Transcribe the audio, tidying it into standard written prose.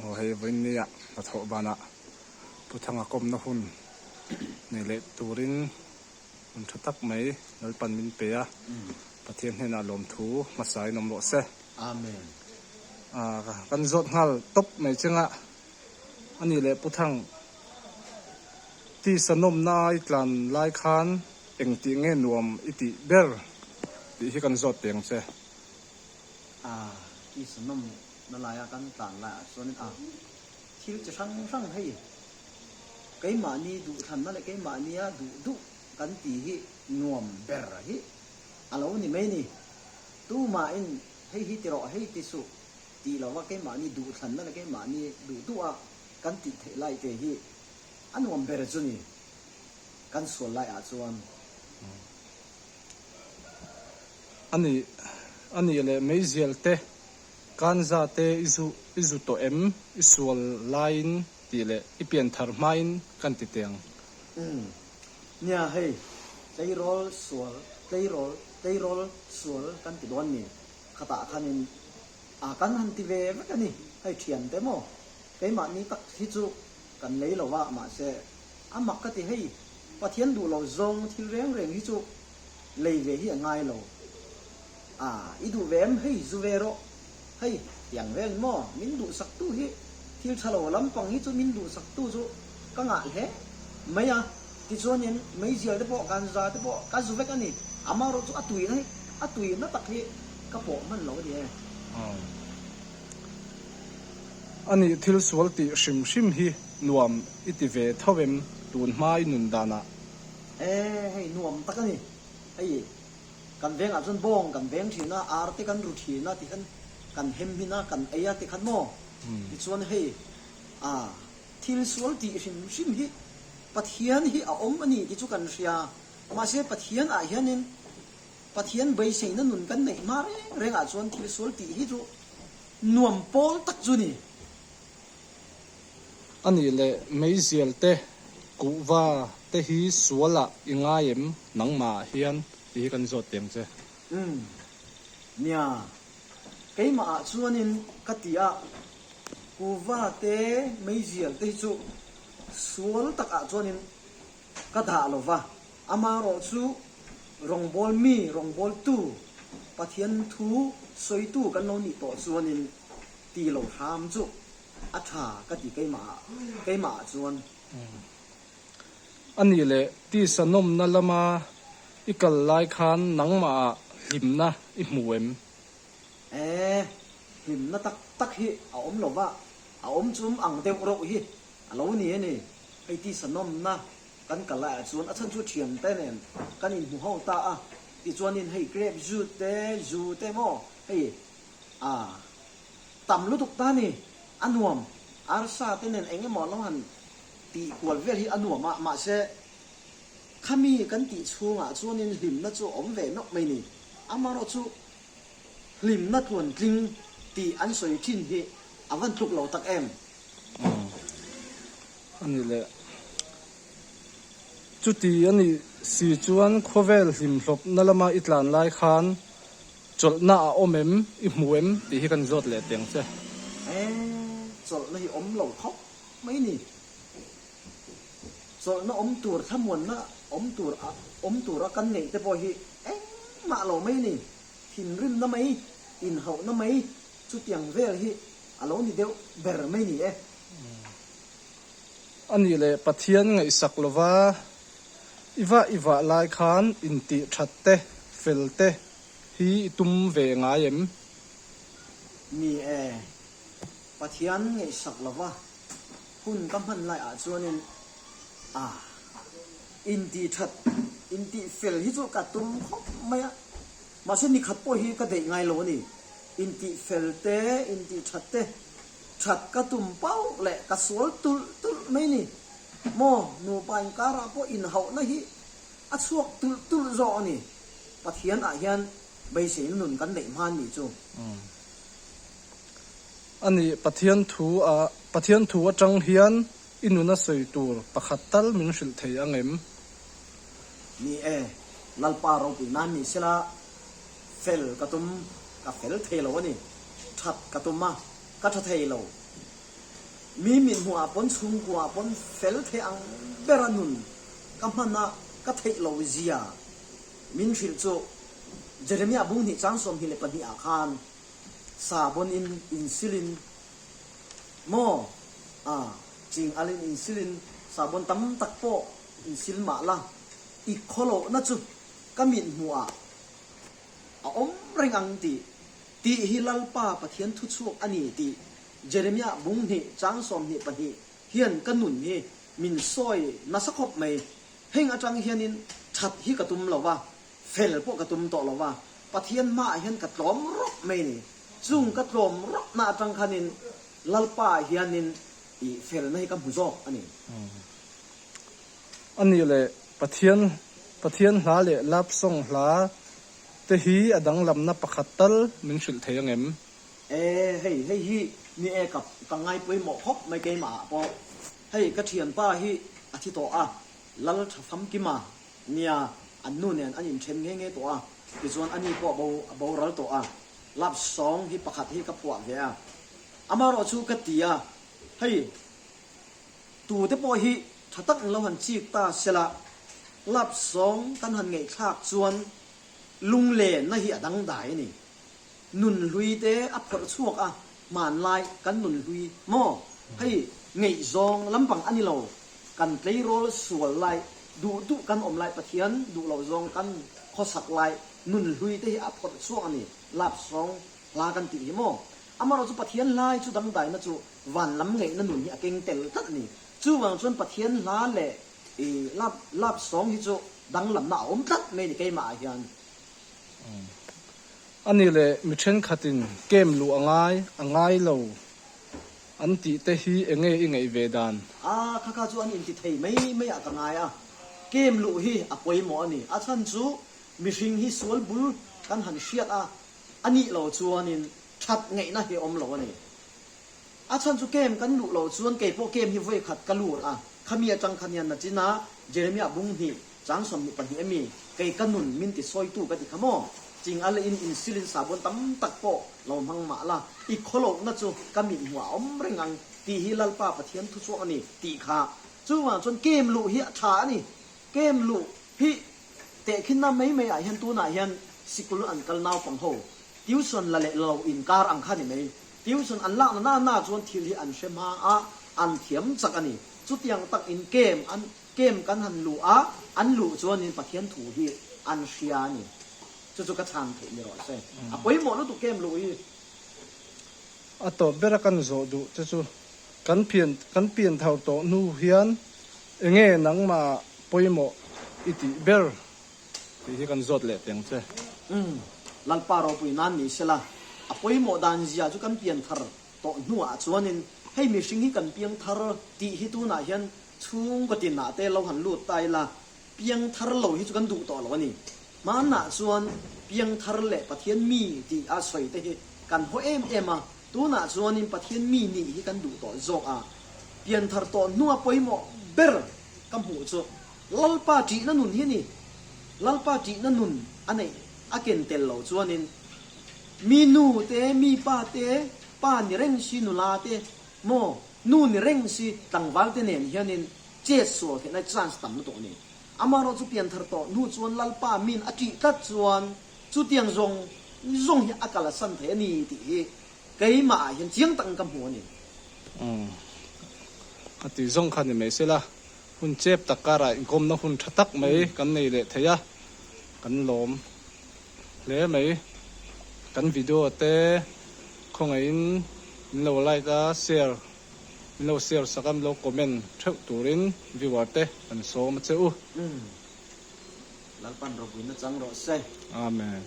Aw hei vawiinnia hnathawh banah Pu Thanga kawmna hun nei leh turin hun tha tak mai Lalpan min pe a, Pathian hnenah lawmthu hmasa in awm rawh se. Amen. Kan zawt nghal tawp mai chunga a nih leh Pu Thang, tisa nawmna i tlan lai khan engtih nge nuam i tih ber tih hi kan zawt teng che. A, tisa nawmna laia kan tlan laiah chuanin a thil chi hrang hrang hei keimahni duhthlanna leh keimahnia duh duh kan tih hi nuam ber hi a lo ni mai ni. Tumahin hei hi ti rawh, hei ti suh tih lova keimahni duhthlanna leh keimahni duh duha kan tih theih lai te hi a nuam ber chu ni kan sual laiah chuan. A nih, a nih leh meizial te, kanza te i zu, i zu tawh em, i sual laiin tih leh i pianthar hmain kan ti teh ang. Umm. Nia hei, tleirawl sual, tleirawl, tleirawl sual kan ti dawn ni? Khatah khanin a kan han ti ve vek a ni, hei thiante maw? Keimahni tak hi chu kan lei lo va, mahse a mak ka ti hei, Pathian duh lo zawng thil reng reng hi chu lei ve hi a ngai lo. A, i duh ve em? Hei zu ve rawh. Hei, tiang vel maw? Min duhsaktu hi thil tha lo lampang hi chu min duhsaktu chu ka ngah hle mai a. Tichuanin meizial te pawh ganza te pawh ka zu vek a ni. Amaherawh chu a tuina hi a tuina tak hi ka pawh hman lo a ni e. A nih thil sual tih hrim hrim hi nuam i ti ve tho em tun hma i nun danah? E, hei nuam tak a ni. Hei kan vengah chuan bawng kan veng thin a, ar te kan ru thin a tikhan kan hem hin a, kan ei a tikhan maw? Tichuan hei a thil sual tih hrim hrim hi Pathian hi a awm a ni tih chu kan hria. Mahse Pathian ah hianin Pathian beiseina nun kan neih hma reng reng ah chuan thil sual tih hi chu nuam pawl tak chu ni. A nih leh meizial te, kuhva te hi sual ah i ngai em nangmah ah hian tih hi kan zawt teh ang che. Umm. Nia. Keimah ah chuanin ka ti a, kuhva te, meizial te hi chu Sual takah chuanin ka dah lo va, amaherawh chu rawngbâwl mi, rawngbâwltu, Pathian thu sawitu kan lo nih tawh chuanin ti lo hram chu a ṭha ka ti keimahah, keimahah chuan. A nih leh tisa nawmna lama i kal lai khan nangmahah hlimna i hmu em? E, hlimna tak tak hi a awm lo va, A awm chum ang deuh reuh hi a lo ni a ni. Hei tisa nawmna kan kal laiah chuan a chhan chu thiante nen kan inhmu ho ta a, tichuanin hei grape juice te, zu te maw hei a tam lutuk ta ni, a nuam. Arsa te nen eng emaw lo han tih kual vel hi a nuam a, mahse khami kan tih chhungah chuanin hlimna chu a awm ve meuh mai ni. Amaherawhchu Hlimna tluantling tih an sawi thin hi a van tluk lo tak em? A ni le. Chuti a nih si chuan khawvel hlimhlawpna lama i tlan lai khan chawlhna a awm em, i hmu em tih hi kan zawt leh teng che. E, chawlhna hi awm lo khawp mai ni. Chawlhna awm tur, thlamuanna awm tur awm tura kan neih te pawh hi engmah lo mai ni. Thinrimna mai, inhauhna mai chutiang vel hi a lo ni deuh ber mai ni e. A nih leh Pathian ngaihsak lova i vah i vah lai khan intih that te, fel te hi i tum ve ngai em? Ni e, Pathian ngaihsak lova hun ka hman laiah chuanin a intih that, intih fel hi chu ka tum khawp mai a. Mahse nikhat pawh hi ka deih ngai lo a ni. Intih fel te, intih that te, that ka tum pauh leh ka sual tulh tulh mai ni. Maw, nupa inkarah pawh inhauhna hi a chhuak tulh tulh zawk a ni. Pathian ah hian beiseina nun kan neih hma ni chu. A ni, Pathian thu a, Pathian thu atang hian i nuna sawi tur pakhat tal min hrilh thei ang em? Ni e, Lalpa ropui nan ni sela, fel ka tum, ka fel thei lo a ni. That ka tum a, ka tha thei lo. Mi mithmuh ah pawn chhungkua ah pawn fel thei ang bera nun ka hman a ka theih lo zia min hrilh chu Jeremiah bung hnih chang 22 ah khan sabon in insil in maw a ching al in insil in sabon tam tak pawh insil mah la i khawlohna chu ka mithmuh ah a awm reng ang tih tih hi Lalpa Pathian thuchhuak a ni tih Jeremiah bung hnih chang 22 hian ka nun hi min sawi nasa khawp mai. Heng atang hianin that hi ka tum lo va, fel pawh ka tum tawh lo va, Pathian hmaah hian ka tlawm rawp mai a ni. Chung ka tlawm rawpna atang khanin Lalpa hianin i felna hi ka hmu zawk a ni. A nih leh Pathian Pathian hla leh love song hla te hi a danglamna pakhat tal min hrilh thei angem? E hei hei hi ni e ka ka ngai pawimawh khawp mai keimah ah pawh hei ka thianpa hi a thi tawh a lal tha famkim a nia an nu nen an inthen nghe nghe tawh a tichuan ani pawh bo a boral tawh a love song hi pakhat hi ka phuah ve a amaherawh chu ka ti a hei tute pawh hi tha tak in lo han chik ta sela love song kan han ngaihthlak chuan lunglenna hi a dangdai a ni. Nunhlui te a phawrh chhuak a, hmanlai kan nunhlui maw? Hei ngaihzawng lampang a ni lo, kan tleirawl sual lai, duh duh kan awm lai Pathian duh lo zawng kan khawsak lai nunhlui te hi a phawrh chhuak a ni, love song hla kan tih hi maw? Amaherawh chu Pathian hlai chu dangdaina chu van lam ngaihna nun hi a keng tel tlat a ni. Chuvang chuan Pathian hla leh i love love song hi chu danglamna a awm tlat mai a ni keimah ah hian. A ni leh mi thenkhatin kem luh a ngai, a ngai lo an tih te hi enge i ngaih ve dan? A, kha kha chu an inti thei mai mai ah ka ngai a, kem luh hi a pawimawh a ni. A chhan chu mihring hi sual bul kan han hriat a, a nih lo chuanin that ngaihna hi a awm lo a ni. A chhan chu kem kan luh loh chuan kei pawh kem hi vawi khat ka lut a, khami atang khan hian nachina Jeremiah bung hnih chang 22 ami kei ka nun min ti sawitu ka ti kha maw? Ching a leh in insilin sabon tam tak pawh lo hmang mah la, i khawlohna chu ka mit hmuh a awm reng ang tih hi Lalpa Pathian thuchhuak a ni tih kha. Chuvang chuan kem luh hi a tha a ni. Kem luh hi tehkhinna mai mai ah hian tunah hian sikul an kal naupang ho tuition la leh la lo inkar ang kha ni mai. Tuition an lakna na na chuan thil hi an hre hma a, an thiam chak a ni. Chutiang tak in kem an kem kan han luh a, an luh chuanin Pathian thu hi an hria a ni. Chu chu ka chhan theih ni rawh se. A pawimawh lutuk kem luh hi. A tawp bera kan zawh duh che chu kan pian kan pian thar tawh hnu hian enge nangmah pawimawh i tih ber Tih hi kan zawt leh teng che. Umm, Lalpa ropui nan ni sela, a pawimawh dan zia chu kan pian thar tawh hnuah chuanin hei mihring hi kan piang thar tih hi tunah hian chhungkaw tinah te lo han lut ta ila, piang thar lo hi chu kan duh tawh lo a ni. Hmanah chuan piang thar leh Pathian mi tih a sawi te hi kan haw em em a, tunah chuanin Pathian mi nih hi kan duh tawh zawk a. Pian thar tawh hnua pawimawh ber ka hmuh chu Lalpa ṭihna nun hi a ni. Lalpa ṭihna nun a neih a ken tel lo chuanin mi nu te, mi pa te, pa ni reng si nula te maw, nu ni reng si tlangval te nen hianin chet sual theihna chance tam lutuk a ni. Amaherawh chu pianthar tawh hnu chuan Lalpa min a ṭih tlat chuan chutiang zawng zawng hi a kal a san thei a ni tih hi keimah ah hian chiang takin ka hmu a ni. Umm a tih zawng kha ni mai sela. Hun chep tak karah inkawmna hun tha tak mai kan nei leh thei a, kan lawm hle mai. Kan video te khawngaihin min lo like a, share min lo share sak a, min lo comment theuh turin viewer te kan sawm a che u. Lalpan ropui nachang rawh se. Amen.